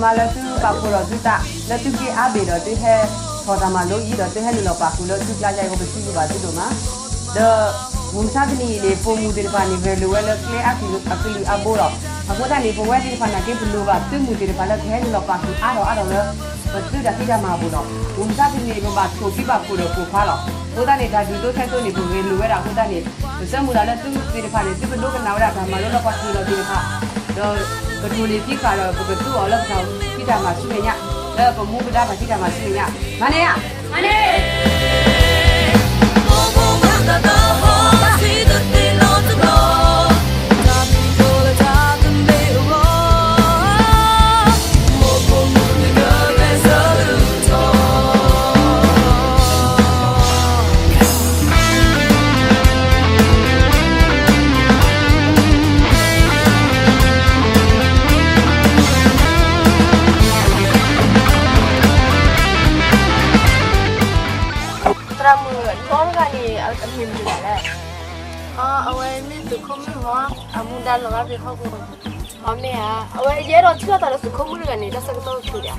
မၤလၢသုပာ်ဖှိၣ်ဒီးသုသး လၢသုးက့အါဘ့ၣ်ဒီးသုဟဲထီၣ်တၢ်မၤလိအံၤဒီးသုဟဲနုာ်လီၤပာ်ဃုာ်လၢသုကျါယါအံၤအဃိ ပစံးဘျုးဘၣ်သုဒိၣ်မး, ဒီးမုၢ်မဆါတနံၤအံၤန့ၣ် ပိာ်မုၣ်သ့ၣ်တဖၣ်န့ၣ် ဂဲၤလိာ်ဝဲလၢကျဲအါကလုာ်အါဘိလီၤ. အဃိသတးန့ၣ် ပဝဲသ့ၣ်တဖၣ်နာ်က့ ပလိၣ်ဘၣ်သုမုၣ်သ့ၣ်တဖၣ်လၢကဟဲနုာ်လီၤပာ်ဃုာ်အါထီၣ်အါထီၣ်လၢ ပသုတၢ်ဖံးတၢ်မၤအပူၤလီၤ. မုၢ်မဆါတနံၤန့ၣ် ပဘၣ်ထိၣ်ကံဘၣ်ခိၣ်ဒီးပိာ်ခွါလီၤ. အဃိသတးန့ၣ် တၢ်ဒုးသိးခဲသိးန့ၣ် ပဂဲၤလိာ်ဝဲဒၣ်အဃိသတးန့ၣ် ပဆၢမုၢ်လၢ်လၢသုသ့ၣ်တဖၣ်န့ၣ် သုကဒိကနၣ်ဝဲဒၣ်တၢ်မၤလိလၢပှၤဟ့ၣ်လီၤသ့ၣ်တဖၣ် ဒီးကထိၣ်န့ၢ်ဖံးဃာ်ဒီး ပကသူအီၤလၢပတၢ်ဖံးတၢ်မၤဆူမဲာ်ညါ, လၢပမူပဒါတၢ်ဖံးတၢ်မၤဆူမဲာ်ညါ, မၤန့ၢ်ဧါ, မၤန့ၢ်. သရၣ်မုၣ် နအီၣ်တဂၤန့ၣ် အမံၤမနုၤလဲၣ်. အဝဲမ့ၢ်သုးခိၣ်မုၣ်ဟီ, အမူဒါလီၤဂာ်ဖဲဟီၣ်ခိၣ်, အမ့ၢ်ဧါ, အဝဲယအဲၣ်ဒိးထံၣ်လိာ်သးဒီးသုးခိၣ်မုၣ်တဂၤန့ၣ် တၢ်ဆၢကတီၢ်တချုးဒံးဧါ.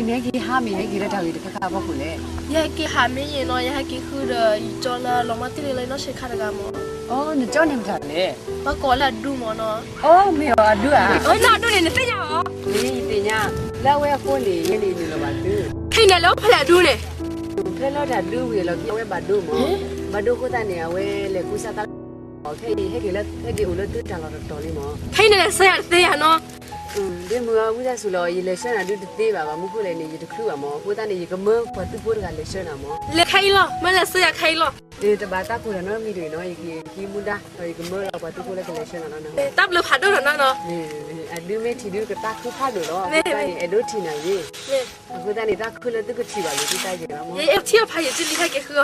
နဟဲက့ၤဟးမ့ၢ်ဟဲက့ၤလၢတၢ်ဂ့ၢ်တခါခါအဖီခိၣ်လဲၣ်. ယဟဲက့ၤဟးမ့ၢ်ယဲနီၤ, ယဟဲက့ၤဃုဒီးယကၠီလၢလီၤမၢ်တ့ၢ်လံလၢယနီၢ်ဆံးခါတဂၤမး. အိ နကၠီန့ၣ်မတၤလဲၣ်. ပှၤကိးလၢအဒူမးနီၤ. အိ မ့ၢ်အီၤအဒူဧါ. အိ နအဒူန့ၣ် နသ့ၣ်ညါအီၤ. မ့ၢ်ယသ့ၣ်ညါ, လၢအဝဲအဃိန့ၣ် ယဲန့ၣ်နုာ်လီၤဘၣ်သု. ခဲအံၤန့ၣ် လဲၤအိၣ်ဖဲလဲၣ်အဒူန့ၣ်. ဖဲလၢတၢ်ဒုးဝံၤအလီၢ်ခံ အဝဲဘၣ်ဒိမး, ဘၣ်ဒိအဃိသတးန့ၣ် အဝဲလဲၤကူစါသးလၢ ခဲအံၤ ဟဲက့ၤလၢ ဟဲက့ၤအိၣ်လၢသုတၢ်လီၢ်တတီၤလံမး. ခဲအံၤန့ၣ် လဲၤဆှၢယၤတသ့ယၤနီၤ. ဒ့မုၣ်ဧၢ ဝံသးစူၤလီၤ, ယလဲၤဆှၢနၤဒုတသ့ဘၣ်, ဘၣ်မနုၤဃိလဲၣ်န့ၣ် ယတချုးဘၣ်မး, အဃိသတးန့ၣ် ယကမၢပှၤသုးဖိတဂၤလဲၤဆှၢနၤမး. လဲၤခဲအံၤလီၤ, မ့ၢ်လဲၤဆှၢယၤခဲအံၤလီၤ. တဘၣ်သးခိၣ်ဒီးနီတမံၤတဂ့ၤနီၤ, ယကဟံးမူဒါ ဒီးယကမၢလီၤပှၤသုးဖိလၢကလဲၤဆှၢနၤလီၤ. တၢ်ဘျုးဖးဒိၣ်ဒီးနီၤနီၤ. အဒုမ့ၢ်ထံၣ်ဒု ကသးခုဖးဒိၣ်လီၤ, အဃိသတးန့ၣ် အဲၣ်ဒိးထံၣ်နၤဂ့ၤ, အဃိသတးန့ၣ် သးခုလၢသုကထံၣ်ဘၣ်လိာ်သုသးယဲၢ်လီၤမး. ယထံၣ်အဖးယံာ်တလံဟဲက့ၤဃုအီၤ.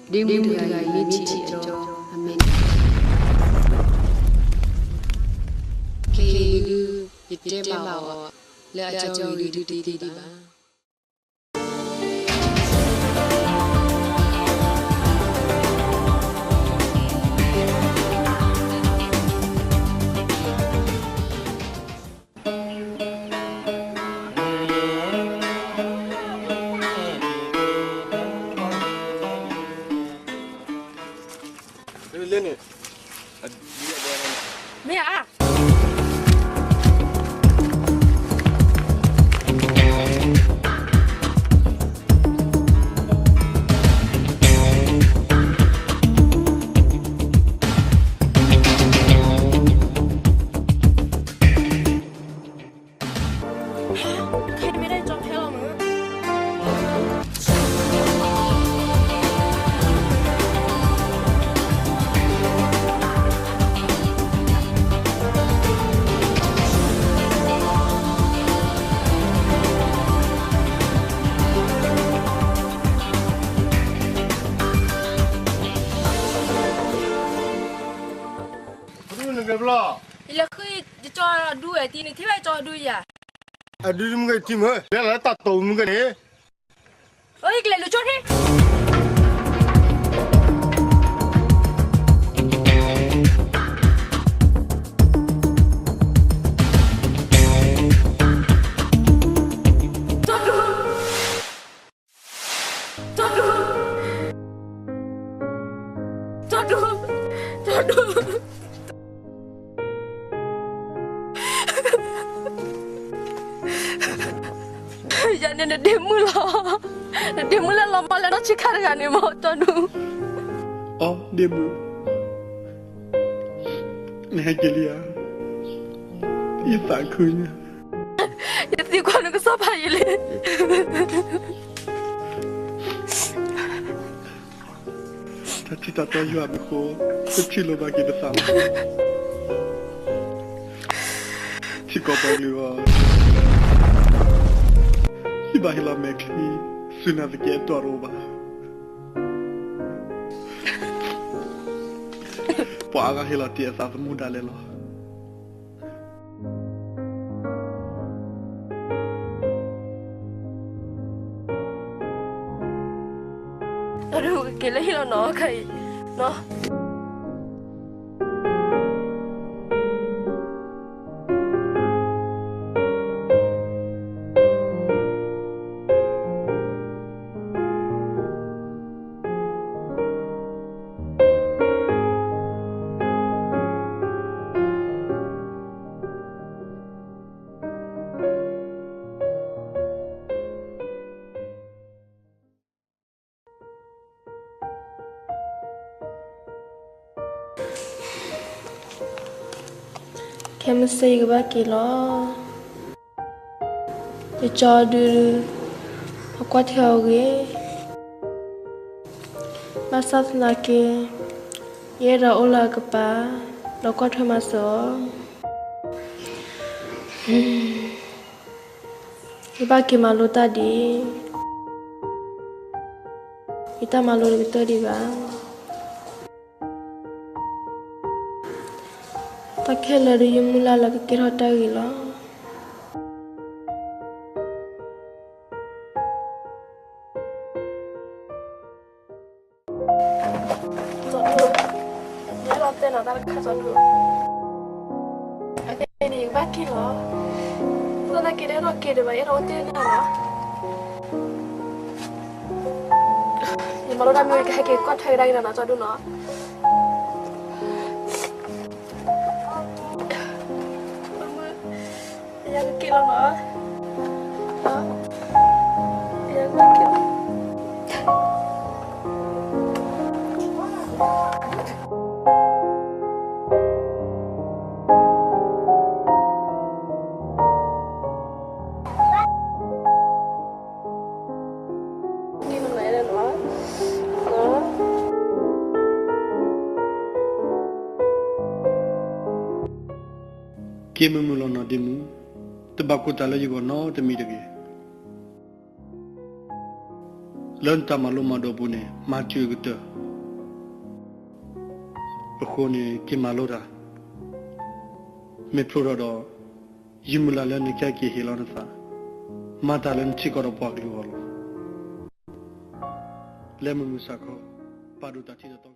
ဒ့မုၣ်တဂၤအံၤမ့ၢ်ထံၣ်အကၠီ အမဲာ်ညါ, ခဲအံၤဒု ယတဲဘၣ်အီၤ လၢအကၠီဂ့ၤဒုတသ့ဒံးဘၣ်. မ့ၢ်ဧါ. ခဲအံၤမ့ၢ်ဒၣ်ကၠီဖဲလီၤမး. ယလဲၤဃုယကၠီအဒူဝဲတံၤန့ၣ် ထံၣ်ဘၣ်ကၠီအဒူယၤ. အဒူမုၢ်ဂ့ၤထံမ့ၢ် လဲၤလၢတၢ်တိာ်မုၢ်ဂ့ၤန့ၣ်. အိ ယကလဲၤလူၤကၠီထံ. ကၠီဒူ, ကၠီဒူ, ကၠီဒူ, ကၠီဒူ. ယၤန့ၣ်နဒ့မုၣ်လီၤ, နဒ့မုၣ်လၢလီၤမၢ်လၢနီၢ်ဆံးခါတဂၤန့ၣ်မး ကၠီဒူ. အိ ဒ့မုၣ်, နဟဲက့ၤလံဧါ, ယသးခုညါ. ယသံကွၢ်နကစီၣ်ဖးယံာ်လံ. တၢ်ထံၣ်တၢ်တီယွၤမ့ၢ်ဃိ, ပထံၣ်လိာ်ဘၣ်က့ၤပသးလီၤ. ထံကီၢ်ပှၤကလုာ်အဂီၢ်, ယဘၣ်ဟ့ၣ်လီၤမဲာ်ချံ ဆူနၤသကဲးတတီၤတအိၣ်ဘၣ်. ပှၤအါဂၤဟ့ၣ်လီၤတ့ၢ်အသးသမူဒၣ်လဲာ်လီၤ. ဒီးဒုးကက့ၤလၢဟံၣ်လီၤနီၤ ခဲအံၤနီၤ. ခဲမုၢ်ဆ့ၣ်ယကဘၣ်က့ၤလီၤ. ယကၠီဒုး အကွၢ်ထွဲအီၤဂ့ၤ, ဘၣ်ဆၣ်သနာ်က့ ယအဲၣ်ဒိးအိၣ်လၢအကပၤ ဒီးကွၢ်ထွဲမၤစၢၤအီၤ. ယဘၣ်က့ၤမၤလိတၢ်ဒံး, ယတၢ်မၤလိတကတၢၢ်ဒံးဘၣ်. တၢ်ခဲလၢာ်ဒီးယမုၢ်လၢ်လၢကကဲထီၣ်တၢ်ဂ့ၤလီၤ. ယအဲၣ်ဒိးတဲနၤတၢ်တခါ ကၠီဒုး, အခဲအံၤန့ၣ် ယကဘၣ်က့ၤလီၤ. သနာ်က့ တအဲၣ်ဒိးက့ၤဒံးဘၣ်, ယအဲၣ်ဒိးအိၣ်တ့ၢ်နၤလီၤ. ယမၤလိတၢ်မ့ၢ် ယကဟဲက့ၤကွၢ်ထွဲကဒါက့ၤနၤနီၤ ကၠီဒုးနီၤ. ယကက့ၤလီၤနီၤ, ယကက့ၤလီၤ. က့ၤမုာ်မုာ်လီၤနီၤဒ့မုၣ်, တဘၣ်ကိၢ်တၢ်လၢယဂီၢ်နီတမံၤတဂ့ၤ. လၢနတၢ်မၤလိမၤဒိးအပူၤန့ၣ် မၤစၢၤကတၢၢ်. အဃိန့ၣ် က့ၤမၤလိတၢ်, မ့ၢ်ဖျိထီၣ်ဒီး ယမုၢ်လၢ်လၢနကဟဲက့ၤဟ့ၣ်လီၤနသး, မၤတၢ်လၢနထံကီၢ်ဒီးပှၤကလုာ်အဂီၢ်လီၤ. လၢမုၢ်မဆါခီ ပာ်ဒိၣ်တၢ်ထံၣ်တၢ်တီကစၢ်ယွ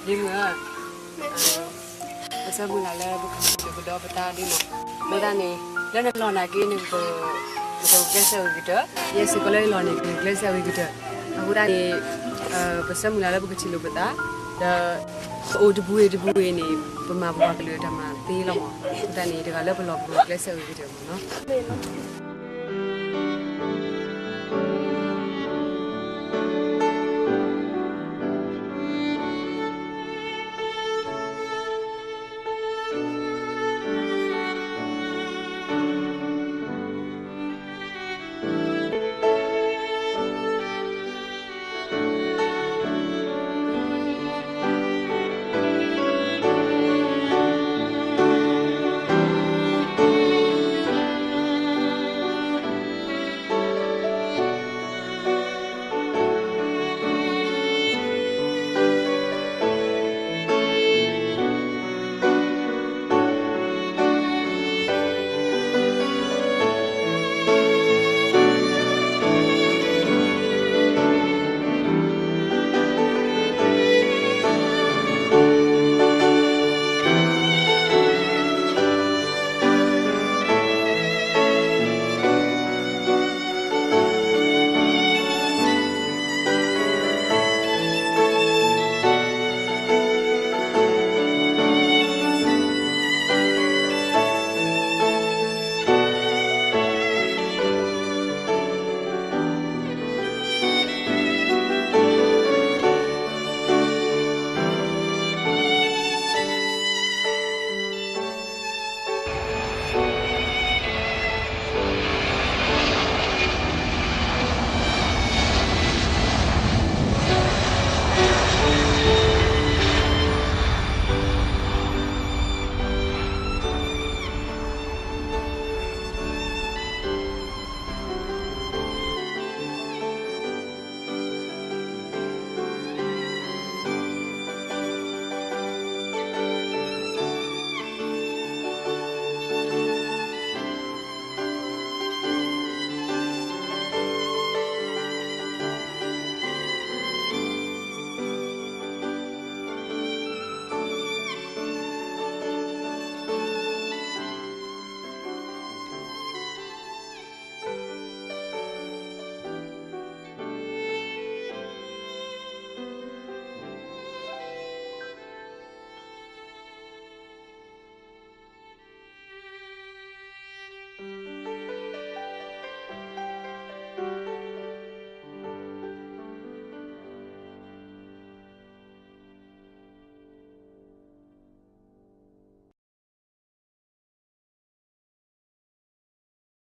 ၤလီၤ. ဒ့မုၣ်ဧၢ, ပဆၢမုၢ်လၢ်လၢပကထံၣ်လိာ်ကဒီးပသးဒ်န့ၣ်, အဃိသတးန့ၣ် လၢနလီၢ်နာ်က့န့ၣ် ပကဂုာ်ကျဲးစၢးဂ့ၤကတၢၢ်, ယဲစ့ၢ်ကီးလၢယလီၢ်န့ၣ် ဂုာ်ကျဲးစၢးဂ့ၤကတၢၢ်. အဃိသတးန့ၣ် ပဆၢမုၢ်လၢ်လၢပကထံၣ်လိာ်ပသး, ဒီးပအိၣ်တပူၤဂ့ၤတပူၤဂ့ၤန့ၣ် ပမၤပပှၤကလုာ်အတၢ်မၤသ့လီၤမး. အဃိသတးန့ၣ် တဂၤလၢပလီၢ်ပကဂုာ်ကျဲးစၢးဂ့ၤကတၢၢ်မးနီၤ.